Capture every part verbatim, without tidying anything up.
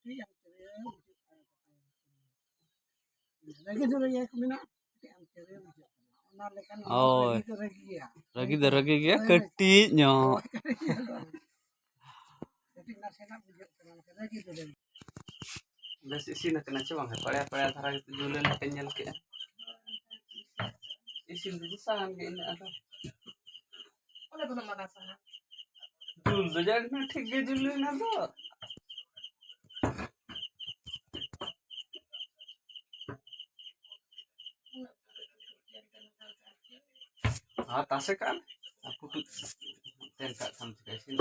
ᱠᱟᱹᱴᱤᱡ ᱟᱢᱪᱩᱨᱤᱭᱟᱹ ᱵᱩᱡᱷᱟᱹᱜ ᱠᱟᱱᱟ᱾ ᱨᱟᱹᱜᱤ ᱫᱚ ᱨᱟᱹᱜᱤ ᱠᱚ ᱢᱮᱱᱟᱜᱼᱟ, ᱠᱟᱹᱴᱤᱡ ᱟᱢᱪᱩᱨᱤᱭᱟᱹ ᱵᱩᱡᱷᱟᱹᱜ ᱠᱟᱱᱟ᱾ ᱚᱱᱟ ᱞᱮᱠᱟᱱ ᱦᱳᱭ᱾ ᱨᱟᱹᱜᱤ ᱫᱚ ᱨᱟᱹᱜᱤ ᱜᱮᱭᱟ᱾ ᱨᱟᱹᱜᱤ ᱫᱚ ᱨᱟᱹᱜᱤ ᱜᱮᱭᱟ, ᱦᱳᱭ᱾ ᱠᱟᱹᱴᱤᱡ ᱧᱚᱜ᱾ ᱠᱟᱹᱴᱤᱡ ᱱᱟᱥᱮᱱᱟᱜ ᱵᱩᱡᱷᱟᱹᱜ ᱠᱟᱱᱟ, ᱨᱟᱹᱜᱤ ᱫᱚ ᱨᱟᱹᱜᱤ᱾ ᱵᱮᱥ ᱤᱥᱤᱱ ᱟᱠᱟᱱᱟ ᱪᱮ ᱵᱟᱝ? ᱯᱟᱲᱭᱟ ᱯᱟᱲᱭᱟ ᱫᱷᱟᱨᱟ ᱜᱮᱛᱚ ᱡᱩᱞᱮᱱ ᱞᱮᱠᱟᱧ ᱧᱮᱞ ᱠᱮᱜᱼᱟ᱾ ᱤᱥᱤᱱ ᱨᱮᱜᱮ ᱥᱟᱦᱟᱱ ᱜᱮ ᱤᱱᱟᱹᱜ ᱟᱫᱚ᱾ ᱚᱱᱟ ᱠᱚᱫᱚ ᱢᱟᱨᱟᱝ ᱥᱟᱦᱟᱱ᱾ ᱡᱩᱞ ᱫᱚ ᱡᱟᱹᱱᱤᱡ ᱴᱷᱤᱠ ᱜᱮ ᱡᱩᱞ ᱞᱮᱱᱟ ᱫᱚ᱾ ᱟᱨ ᱛᱟᱥᱮ ᱠᱟᱜ ᱢᱮ᱾ ᱟᱨ ᱠᱩᱴᱩᱡ ᱛᱮᱞ ᱠᱟᱜ ᱠᱷᱟᱱ ᱪᱤᱠᱟᱹ ᱤᱥᱤᱱ?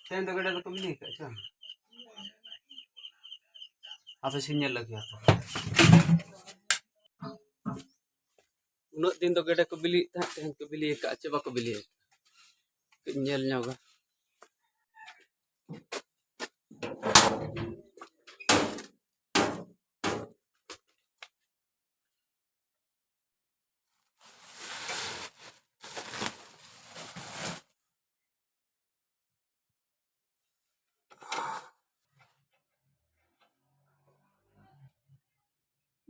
ᱛᱮᱦᱮᱧ ᱫᱚ ᱜᱮᱰᱮ ᱫᱚᱠᱚ ᱵᱤᱞᱤ ᱟᱠᱟᱫ ᱪᱚ? ᱟᱯᱮ ᱥᱮᱫ ᱧᱮᱞ ᱟᱹᱜᱩᱭᱟ ᱛᱚ᱾ ᱩᱱᱟᱹᱜ ᱫᱤᱱ ᱫᱚ ᱜᱮᱰᱮ ᱠᱚ ᱵᱤᱞᱤᱭᱮᱫ ᱛᱟᱦᱮᱸᱫ, ᱛᱮᱦᱮᱧ ᱠᱚ ᱵᱤᱞᱤ ᱟᱠᱟᱫ ᱪᱮ ᱵᱟᱠᱚ ᱵᱤᱞᱤ ᱟᱠᱟᱫ? ᱠᱟᱹᱡ ᱧᱮᱞ ᱧᱚᱜᱟ᱾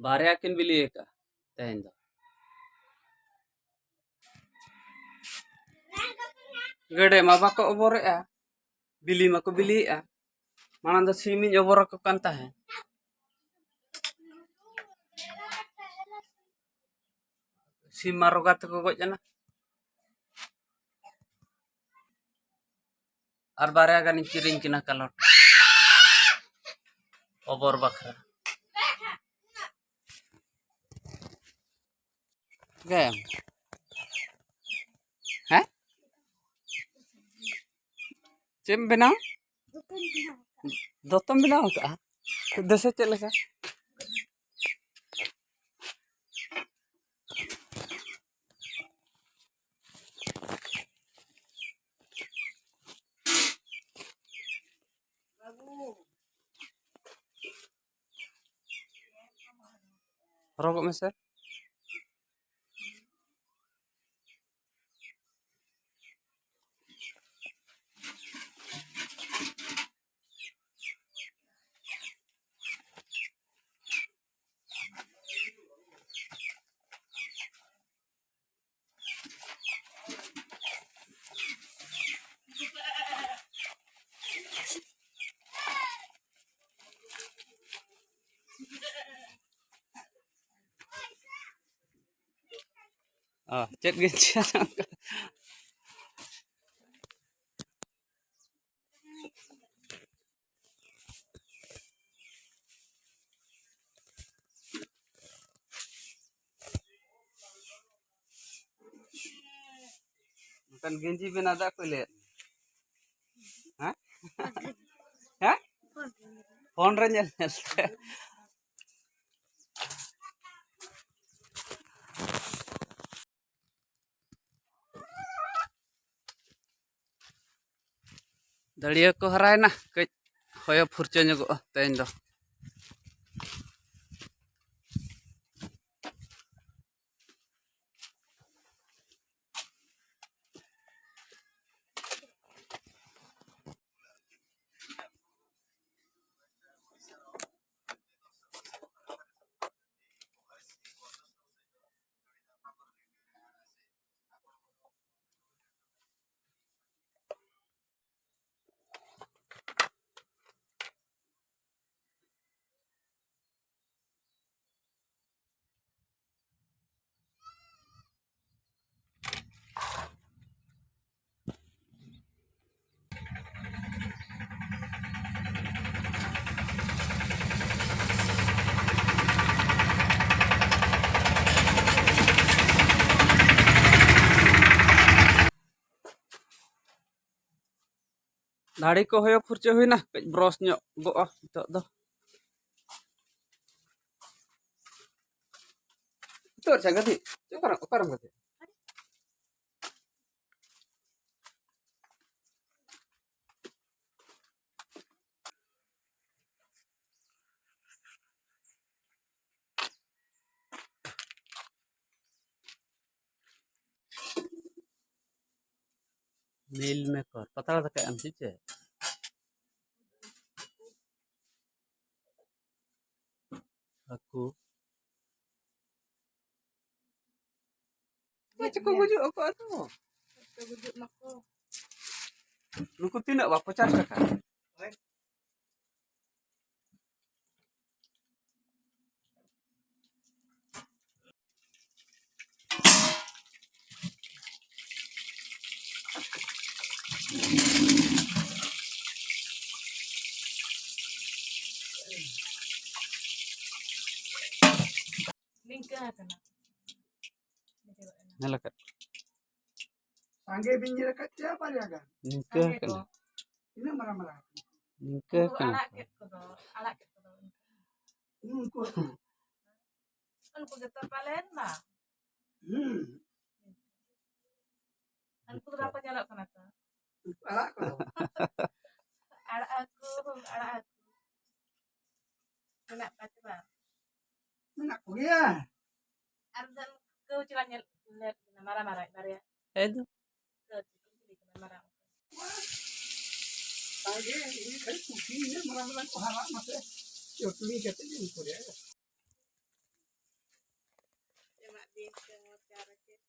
ᱵᱟᱨᱭᱟ ᱠᱤᱱ ᱵᱤᱞᱤ ᱟᱠᱟᱫᱼᱟ ᱛᱮᱦᱮᱧ ᱫᱚ᱾ ᱜᱮᱰᱮ ᱢᱟ ᱵᱟᱠᱚ ᱚᱵᱚᱨᱮᱜᱼᱟ, ᱵᱤᱞᱤ ᱢᱟᱠᱚ ᱵᱤᱞᱤᱭᱮᱜᱼᱟ᱾ ᱢᱟᱲᱟᱝ ᱫᱚ ᱥᱤᱢᱤᱧ ᱚᱵᱚᱨ ᱟᱠᱚ ᱠᱟᱱ ᱛᱟᱦᱮᱸᱫ᱾ ᱥᱤᱢ ᱢᱟ ᱨᱚᱜᱟ ᱛᱮᱠᱚ ᱜᱚᱡ ᱮᱱᱟ᱾ ᱟᱨ ᱵᱟᱨᱭᱟ ᱜᱟᱱᱤᱧ ᱠᱤᱨᱤᱧ ᱠᱤᱱᱟ ᱠᱟᱞᱚᱴ ᱚᱵᱚᱨ ᱵᱟᱠᱷᱨᱟ᱾ ᱜᱮ᱾ ᱦᱮᱸ? ᱪᱮᱫ ᱮᱢ ᱵᱮᱱᱟᱣ? ᱫᱚᱛᱚᱢ ᱵᱮᱱᱟᱣ ᱟᱠᱟᱫᱼᱟ? ᱫᱮᱥᱮ ᱪᱮᱫ ᱞᱮᱠᱟ? ᱦᱚᱨᱚᱜᱚᱜ ᱢᱮ ᱥᱮ᱾ ᱚ, ᱪᱮᱫ ᱜᱮ ᱪᱮᱫ? ᱚᱱᱠᱟᱱ ᱜᱮᱧᱡᱤ ᱵᱮᱱᱟᱣ ᱫᱚ ᱚᱠᱚᱭ ᱞᱟᱹᱭᱟᱫ ᱢᱮᱭᱟ? ᱦᱮᱸ? ᱦᱮᱸ? ᱯᱷᱳᱱ ᱨᱮ ᱧᱮᱞ ᱧᱮᱞ ᱛᱮ᱾ ᱫᱟᱹᱲᱤᱭᱟᱹ ᱠᱚ ᱦᱟᱨᱟᱭᱮᱱᱟ, ᱠᱟᱹᱡ ᱦᱚᱭᱚ ᱯᱷᱩᱨᱪᱟᱹ ᱧᱚᱜᱚᱜᱼᱟ ᱛᱮᱦᱮᱧ ᱫᱚ᱾ ᱫᱟᱲᱮ ᱠᱚ ᱦᱚᱭᱚ ᱯᱷᱩᱨᱪᱟᱹ ᱦᱩᱭᱱᱟ, ᱠᱟᱹᱡ ᱵᱨᱚᱥ ᱧᱚᱜ ᱜᱚᱜᱼᱟ ᱱᱤᱛᱚᱜ ᱫᱚ᱾ ᱩᱛᱟᱹᱨ ᱪᱟ ᱜᱟᱛᱮ, ᱚᱠᱟᱨᱮ, ᱚᱠᱟᱨᱮᱢ ᱜᱟᱛᱮ? ᱢᱤᱞ ᱢᱮᱠᱚᱨ, ᱯᱟᱛᱲᱟ ᱫᱟᱠᱟ ᱮᱢ ᱥᱮ ᱪᱮᱫ? ᱦᱟᱹᱠᱩ᱾ ᱪᱮᱫ ᱠᱚ ᱜᱩᱡᱩᱜ ᱟᱠᱚ ᱟᱫᱚ? ᱜᱩᱡᱩᱜ ᱢᱟᱠᱚ᱾ ᱱᱩᱠᱩ ᱛᱤᱱᱟᱹᱜ ᱵᱟ? ᱯᱚᱪᱟᱥ ᱴᱟᱠᱟ᱾ ᱱᱤᱝᱠᱟᱹ ᱟᱠᱟᱱᱟ᱾ ᱧᱮᱞ ᱟᱠᱟᱫ᱾ ᱥᱟᱸᱜᱮ ᱵᱤᱱ ᱧᱮᱞ ᱟᱠᱟᱫ ᱪᱮ ᱵᱟᱨᱭᱟ ᱜᱟᱱ? ᱱᱤᱝᱠᱟᱹ ᱥᱟᱸᱜᱮ ᱟᱠᱟᱱᱟ᱾ ᱠᱚ᱾ ᱛᱤᱱᱟᱹᱜ ᱢᱟᱨᱟᱝ ᱢᱟᱨᱟᱝ ᱟᱠᱟᱱᱟ? ᱱᱤᱝᱠᱟᱹ ᱩᱱᱠᱩ ᱟᱠᱟᱱᱟ᱾ ᱟᱲᱟᱜ ᱠᱮᱫ ᱠᱚᱫᱚ, ᱟᱲᱟᱜ ᱠᱮᱫ ᱠᱚᱫᱚ᱾ ᱩᱱᱠᱩ᱾ ᱩᱱᱠᱩ ᱜᱮᱛᱚ ᱯᱟᱞᱮᱱ ᱵᱟ᱾ ᱦᱩᱸ᱾ ᱩᱱᱠᱩ ᱫᱚ ᱵᱟᱠᱚ ᱧᱮᱞᱚᱜ ᱠᱟᱱᱟ ᱛᱚ᱾ ᱟᱲᱟᱜ ᱠᱚ᱾ ᱟᱲᱟᱜ ᱦᱟᱹᱠᱩ, ᱟᱲᱟᱜ ᱦᱟᱹᱠᱩ᱾ ᱢᱮᱱᱟᱜ ᱠᱚᱣᱟ ᱪᱮ ᱵᱟᱝ? ᱢᱮᱱᱟᱜ ᱠᱚᱜᱮᱭᱟ᱾ ᱟᱨ ᱢᱤᱫᱴᱟᱝ ᱠᱟᱹᱣ ᱪᱮ ᱵᱟᱝ ᱧᱮᱞ, ᱧᱮᱞ ᱠᱟᱱᱟ, ᱢᱟᱨᱟᱝ ᱢᱟᱨᱟᱝ ᱵᱟᱨᱭᱟ᱾ ᱦᱮᱸ ᱫᱩ᱾ ᱠᱟᱹᱣ ᱪᱮ ᱠᱚ ᱪᱤᱞᱤ ᱠᱟᱱᱟ, ᱢᱟᱨᱟᱝ᱾ ᱥᱟᱸᱜᱮ, ᱤᱧ ᱠᱷᱟᱹᱞᱤ ᱯᱩᱴᱷᱤ ᱤᱱᱟᱹᱜ ᱢᱟᱨᱟᱝ ᱢᱟᱨᱟᱝ ᱠᱚ ᱦᱟᱨᱟᱜ ᱢᱟᱥᱮ᱾ ᱪᱚᱴᱞᱤ ᱠᱟᱛᱮ ᱜᱮ ᱩᱱᱠᱩ ᱨᱮᱭᱟᱜ᱾ ᱮᱢᱟᱜ ᱫᱤᱭᱟᱹᱧ ᱥᱮ ᱢᱚᱪᱟ ᱨᱮ ᱪᱮᱫ?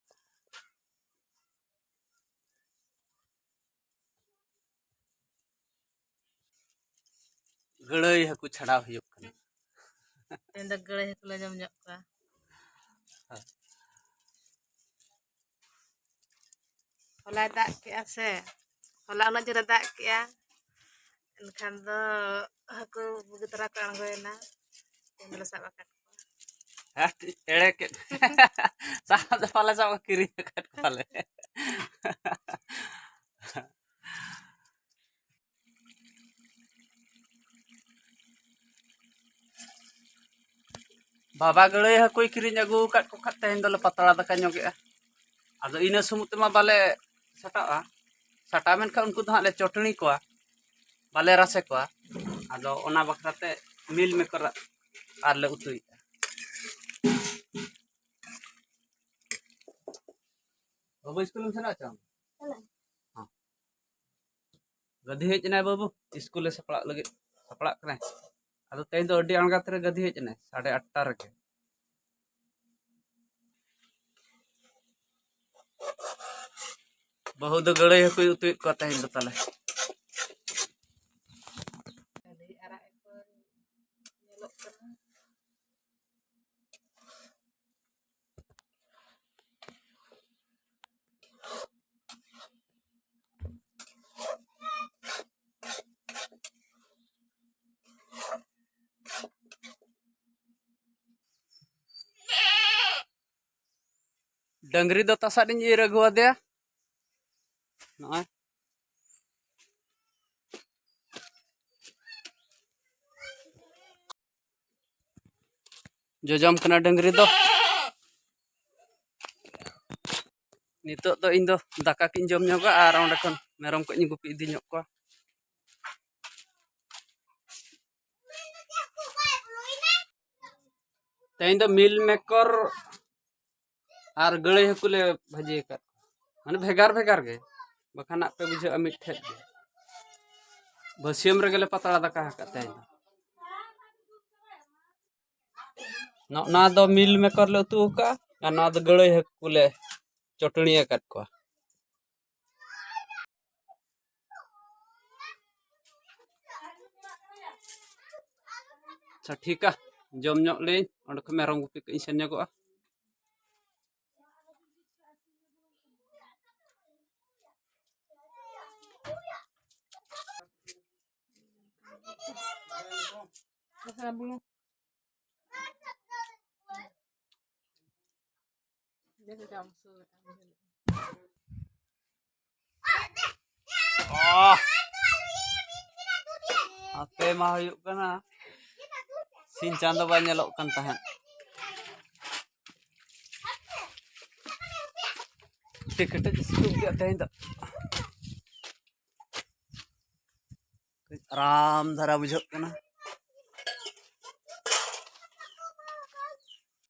ᱜᱟᱹᱲᱟᱹᱭ ᱦᱟᱹᱠᱩ ᱪᱷᱟᱲᱟᱣ ᱦᱩᱭᱩᱜ ᱠᱟᱱᱟ᱾ ᱛᱮᱦᱮᱧ ᱫᱚ ᱜᱟᱹᱲᱟᱹᱭ ᱦᱟᱹᱠᱩ ᱞᱮ ᱡᱚᱢ ᱧᱚᱜ ᱠᱚᱣᱟ᱾ ᱦᱚᱞᱟᱭ ᱫᱟᱜ ᱠᱮᱜᱼᱟ ᱥᱮ, ᱦᱚᱞᱟ ᱩᱱᱟᱹᱜ ᱡᱳᱨᱮ ᱫᱟᱜ ᱠᱮᱜᱼᱟ, ᱮᱱᱠᱷᱟᱱ ᱫᱚ ᱦᱟᱹᱠᱩ ᱵᱩᱜᱤ ᱛᱟᱨᱟ ᱠᱚ ᱟᱬᱜᱚᱭᱮᱱᱟ᱾ ᱛᱮᱦᱮᱧ ᱫᱚᱞᱮ ᱥᱟᱵ ᱟᱠᱟᱫ ᱠᱚᱣᱟ᱾ ᱦᱮᱸ, ᱮᱲᱮ ᱠᱮᱫ᱾ ᱥᱟᱵ ᱫᱚ ᱵᱟᱞᱮ ᱥᱟᱵ ᱠᱚᱣᱟ, ᱠᱤᱨᱤᱧ ᱟᱠᱟᱫ ᱠᱚᱣᱟᱞᱮ᱾ ᱵᱟᱵᱟ ᱜᱟᱹᱲᱟᱹᱭ ᱦᱟᱹᱠᱩᱭ ᱠᱤᱨᱤᱧ ᱟᱹᱜᱩ ᱟᱠᱟᱫ ᱠᱚ ᱠᱷᱟᱱ ᱛᱮᱦᱮᱧ ᱫᱚᱞᱮ ᱯᱟᱛᱲᱟ ᱫᱟᱠᱟ ᱧᱚᱜᱮᱜᱼᱟ᱾ ᱟᱫᱚ ᱤᱱᱟᱹ ᱥᱩᱢᱩᱝ ᱛᱮᱢᱟ ᱵᱟᱞᱮ ᱥᱟᱴᱟᱜᱼᱟ, ᱥᱟᱴᱟ ᱢᱮᱱᱠᱷᱟᱱ ᱩᱱᱠᱩ ᱫᱚ ᱦᱟᱸᱜ ᱞᱮ ᱪᱚᱴᱱᱤ ᱠᱚᱣᱟ, ᱵᱟᱞᱮ ᱨᱟᱥᱮ ᱠᱚᱣᱟ᱾ ᱟᱫᱚ ᱚᱱᱟ ᱵᱟᱠᱷᱨᱟ ᱛᱮ ᱢᱤᱞ ᱢᱮᱠᱚᱨ ᱟᱨ ᱞᱮ ᱩᱛᱩᱭᱮᱫᱼᱟ᱾ ᱵᱟᱹᱵᱩ, ᱥᱠᱩᱞᱮᱢ ᱥᱮᱱᱚᱜᱼᱟ ᱪᱚᱝ? ᱪᱟᱞᱟᱜ᱾ ᱦᱚᱸ᱾ ᱜᱟᱹᱫᱷᱤ ᱦᱮᱡ ᱮᱱᱟᱭ ᱵᱟᱹᱵᱩ, ᱤᱥᱠᱩᱞᱮ ᱥᱟᱯᱲᱟᱜ ᱞᱟᱹᱜᱤᱫ, ᱥᱟᱯᱲᱟᱜ ᱠᱟᱱᱟᱭ᱾ ᱟᱫᱚ ᱛᱮᱦᱮᱧ ᱫᱚ ᱟᱹᱰᱤ ᱟᱬᱜᱟᱛ ᱨᱮ ᱜᱟᱹᱫᱷᱤ ᱦᱮᱡ ᱮᱱᱟᱭ, ᱥᱟᱲᱮ ᱟᱴᱴᱟ ᱨᱮᱜᱮ᱾ ᱵᱟᱹᱦᱩ ᱫᱚ ᱜᱟᱹᱲᱟᱹᱭ ᱦᱟᱹᱠᱩᱭ ᱩᱛᱩᱭᱮᱫ ᱠᱚᱣᱟ ᱛᱮᱦᱮᱧ ᱫᱚ ᱛᱟᱞᱮ᱾ ᱰᱟᱹᱝᱨᱤ ᱫᱚ ᱛᱟᱥᱟᱫ ᱤᱧ ᱤᱨ ᱟᱹᱜᱩ ᱟᱫᱮᱭᱟ᱾ ᱱᱚᱜᱼᱚᱭ ᱡᱚᱡᱚᱢ ᱠᱟᱱᱟ ᱰᱟᱹᱝᱨᱤ ᱫᱚ᱾ ᱱᱤᱛᱚᱜ ᱫᱚ ᱤᱧ ᱫᱚ ᱫᱟᱠᱟ ᱠᱚᱧ ᱡᱚᱢ ᱧᱚᱜᱟ ᱟᱨ ᱚᱸᱰᱮ ᱠᱷᱚᱱ ᱢᱮᱨᱚᱢ ᱠᱚᱧ ᱜᱩᱯᱤ ᱤᱫᱤ ᱧᱚᱜ ᱠᱚᱣᱟ᱾ ᱛᱮᱦᱮᱧ ᱫᱚ ᱢᱤᱞ ᱢᱮᱠᱚᱨ ᱟᱨ ᱜᱟᱹᱲᱟᱹᱭ ᱦᱟᱹᱠᱩ ᱞᱮ ᱵᱷᱟᱹᱡᱤ ᱟᱠᱟᱫ ᱠᱚᱣᱟ᱾ ᱢᱟᱱᱮ ᱵᱷᱮᱜᱟᱨ ᱵᱷᱮᱜᱟᱨ ᱜᱮ, ᱵᱟᱠᱷᱟᱱ ᱟᱜ ᱯᱮ ᱵᱩᱡᱷᱟᱹᱜᱼᱟ ᱢᱤᱫ ᱴᱷᱮᱡ ᱜᱮ᱾ ᱵᱟᱹᱥᱭᱟᱹᱢ ᱨᱮᱜᱮ ᱞᱮ ᱯᱟᱛᱲᱟ ᱫᱟᱠᱟ ᱟᱠᱟᱫ ᱛᱮᱦᱮᱧ ᱫᱚ᱾ ᱱᱚᱜᱼᱚ ᱱᱚᱣᱟ ᱫᱚ ᱢᱤᱞ ᱢᱮᱠᱚᱨ ᱞᱮ ᱩᱛᱩ ᱟᱠᱟᱫᱼᱟ ᱟᱨ ᱱᱚᱣᱟ ᱫᱚ ᱜᱟᱹᱲᱟᱹᱭ ᱦᱟᱹᱠᱩ ᱞᱮ ᱪᱚᱴᱱᱤ ᱟᱠᱟᱫ ᱠᱚᱣᱟ᱾ ᱟᱪᱪᱷᱟ, ᱴᱷᱤᱠᱟ, ᱡᱚᱢ ᱧᱚᱜ ᱞᱤᱧ, ᱚᱸᱰᱮ ᱠᱷᱚᱱ ᱢᱮᱨᱚᱢ ᱜᱩᱯᱤ ᱠᱚ ᱤᱧ ᱥᱮᱱ ᱧᱚᱜᱚᱜᱼᱟ᱾ ᱟᱯᱮ ᱢᱟ ᱦᱩᱭᱩᱜ ᱠᱟᱱᱟ ᱥᱤᱧ ᱪᱟᱸᱫᱚ ᱵᱟᱭ ᱧᱮᱞᱚᱜ ᱠᱟᱱ ᱛᱟᱦᱮᱸᱫ᱾ ᱟᱹᱰᱤ ᱠᱮᱴᱮᱡ ᱥᱤᱛᱩᱝ ᱠᱮᱫᱼᱟ ᱛᱮᱦᱮᱧ ᱫᱚ᱾ ᱠᱟᱹᱡ ᱟᱨᱟᱢ ᱫᱷᱟᱨᱟ ᱵᱩᱡᱷᱟᱹᱜ ᱠᱟᱱᱟ᱾